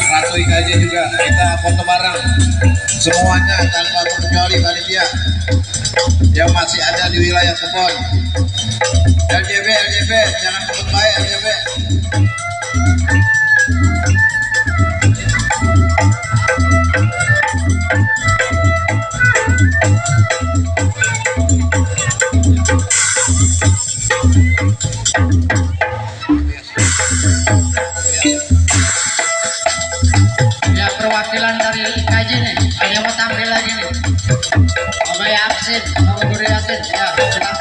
Ratu aja juga kita foto bareng semuanya tanpa terkecuali panitia yang masih ada di wilayah Kebon. LJB jangan kebut baik LJB. Ya, perwakilan dari IKJ nih, ada yang mau tampil lagi nih. Abang absen, Abang Guru Yasin, ya silakan.